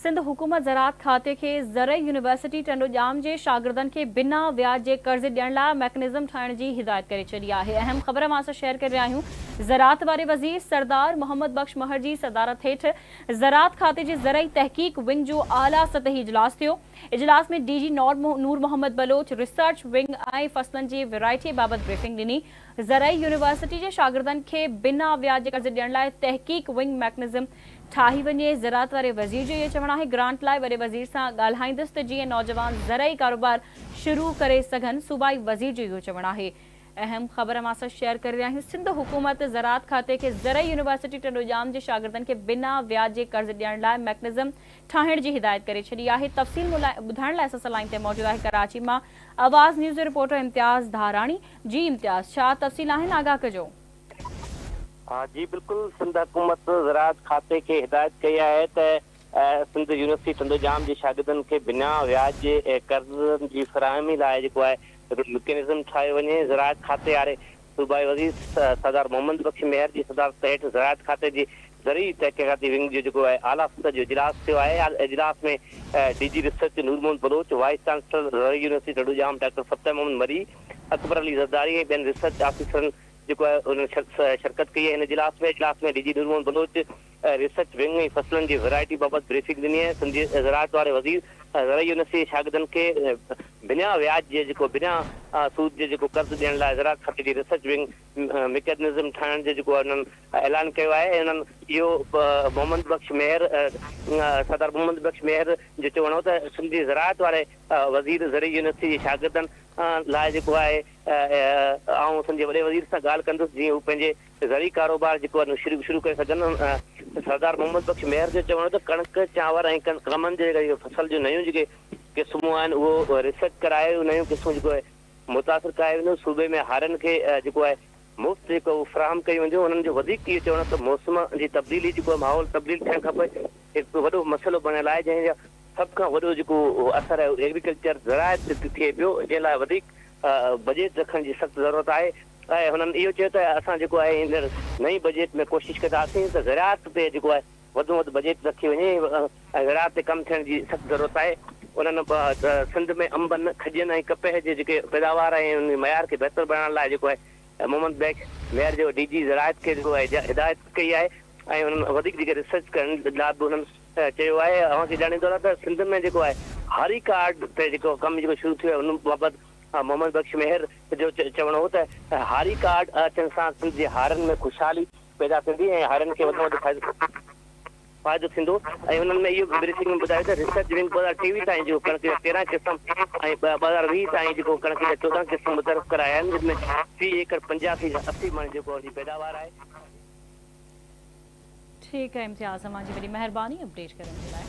سنڌ حڪومت زراعت کاتي کي زرعي يونيورسٽي ٽنڊوڄام جي شاگردن کي بنا وياج جي قرض ڏيڻ لاء ميڪنزم ٺاهڻ جي هدايت ڪري ڇڏي آهي. اهم خبر اوهان سان شيئر ڪري رهيا آهيون زراعت واري وزير سردار محمد بخش مهر جي صدارت هيٺ زراعت کاتي جي زرعي تحقيق ونگ جو اعليٰ سطحي اجلاس ٿيو. اجلاس ۾ D G Noor Muhammad Baloch research wing ۽ فصلن جي ورائٽي بابت بريفنگ ڏني. زرعي يونيورسٽي جي شاگردن کي بنا وياج جي قرض ڏيڻ لاء تحقيق ونگ ميڪنزم ٺاهي وڃي، زراعت واري وزير جو اهو چوڻ آهي گرانٽ لاء وڏي وزير سان ڳالهائيندس ته جيئن نوجوان زرعي ڪاروبار شروع ڪري سگهن، صوبائي وزير جو اهو چوڻ آهي. اهم خبر اوهان سان شيئر ڪري رهيا آهيون سنڌ حڪومت زراعت کاتي کي زرعي يونيورسٽي ٽنڊوڄام جي شاگردن کي بنا وياج جي قرض ڏيڻ لاء ميڪنزم ٺاهڻ جي هدايت ڪري ڇڏي آهي تفصيل ٻڌائڻ لاء اسان سان لائين تي موجود آهي ڪراچي مان آواز نيوز جو رپورٽر امتياز ڌاراڻي جي امتياز ڇا تفصيل آهن آگاهه ڪجو. ها جي بلڪل سنڌ حڪومت زراعت کاتي کي هدايت ڪئي آهي ته سنڌ يونيورسٽي ٽنڊوڄام جي شاگردن کي بنا وياج جي قرضن جي فراهمي لاء جيڪو آهي هڪڙو مڪينزم ٺاهيو وڃي زراعت کاتي واري صوبائي وزير سردار محمد بخش مهر جي صدارت هيٺ زراعت کاتي جي زرعي تحقيقاتي ونگ جو جيڪو آهي اعليٰ سطح جو اجلاس ٿيو آهي اجلاس ۾ D G research Noor Muhammad Baloch vice chancellor زرعي يونيورسٽي ٽنڊوڄام ڊاڪٽر فتح محمد مري اڪبر علي زرداري ۽ ٻين ريسرچ آفيسرن جيڪو آهي انهن شرڪت ڪئي آهي هن اجلاس ۾ اجلاس ۾ D G Noor Muhammad Baloch research wing ۽ فصلن جي ورائٽي بابت بريفنگ ڏني آهي سنڌ جي زراعت واري وزير زرعي يونيورسٽي جي شاگردن کي بنا وياج جي جيڪو بنا سود جي جيڪو قرض ڏيڻ لاء زراعت کاتي جي ريسرچ ونگ مڪينزم ٺاهڻ جو جيڪو انهن اعلان ڪيو آهي ۽ انهن اهو محمد بخش مهر سردار محمد بخش مهر جو چوڻ هو ته سنڌ جي زراعت واري وزير زرعي يونيورسٽي جي شاگردن لاء جيڪو آهي آئون سنڌ جي وڏي وزير سان ڳالهه ڪندس جيئن هو پنهنجي زرعي ڪاروبار جيڪو آهي شروع شروع ڪري سگهن. سردار محمد بخش مهر جو چوڻ هو ته ڪڻڪ، چانور ۽ ڪمند جي جيڪا فصل جون نيون جيڪي قسمون آهن اهو ريسرچ ڪرائي اهي نيون قسمون جيڪو آهي متاثر ڪرايو ويندو صوبي ۾ هارين کي جيڪو آهي مفت جيڪو اهو فراهم ڪيون وينديون انهن جو وڌيڪ اهو چوڻ هو ته موسم جي تبديلي جيڪو آهي ماحول تبديل ٿيڻ کان پوء هڪ وڏو مسئلو بڻيل آهي جنهن جا سڀ کان وڏو جيڪو اثر آهي اهو ايگريڪلچر زراعت تي ٿئي پيو جنهن لاء وڌيڪ بجيٽ رکڻ جي سخت ضرورت آهي ۽ هنن اهو چيو ته اسان جيڪو آهي ايندڙ نئين بجيٽ ۾ ڪوشش ڪنداسين ته زراعت تي جيڪو آهي وڌ ۾ وڌ بجيٽ رکي وڃي ۽ زراعت تي ڪم ٿيڻ جي سخت ضرورت آهي انهن سنڌ ۾ انبن، کجين ۽ ڪپهه جي جيڪي پيداوار ۽ ان جي معيار کي بهتر بڻائڻ لاء جيڪو آهي محمد بيگ مهر جو ڊي جي زراعت کي جيڪو آهي هدايت ڪئي آهي ۽ انهن وڌيڪ جيڪي ريسرچ ڪرڻ لاء به انهن چيو آهي اوهان کي ڄاڻيندو رهان ته سنڌ ۾ جيڪو آهي هاري ڪارڊ تي جيڪو ڪم جيڪو شروع ٿيو آهي ان بابت محمد بخش مهر جو چوڻ هو ته هاري ڪارڊ اچڻ سان سنڌ جي هارين ۾ خوشحالي پيدا ٿيندي ۽ هارين کي وڌ ۾ وڌ فائدو ٿيندو ۽ انهن ۾ اهو به بريفنگ ۾ ٻڌايو ته ريسرچ ونگ 2023 تائين جيڪو ڪڻڪ جا 13 قسم ۽ 2020 تائين جيڪو ڪڻڪ جا 14 قسم متعارف ڪرايا آهن جن ۾ في ايڪڙ 85 کان 80 مڻ جيڪو ان جي پيداوار آهي. ٺيڪ آهي امتياز اوهان جي وڏي مهرباني اپڊيٽ ڪرڻ جي لاء.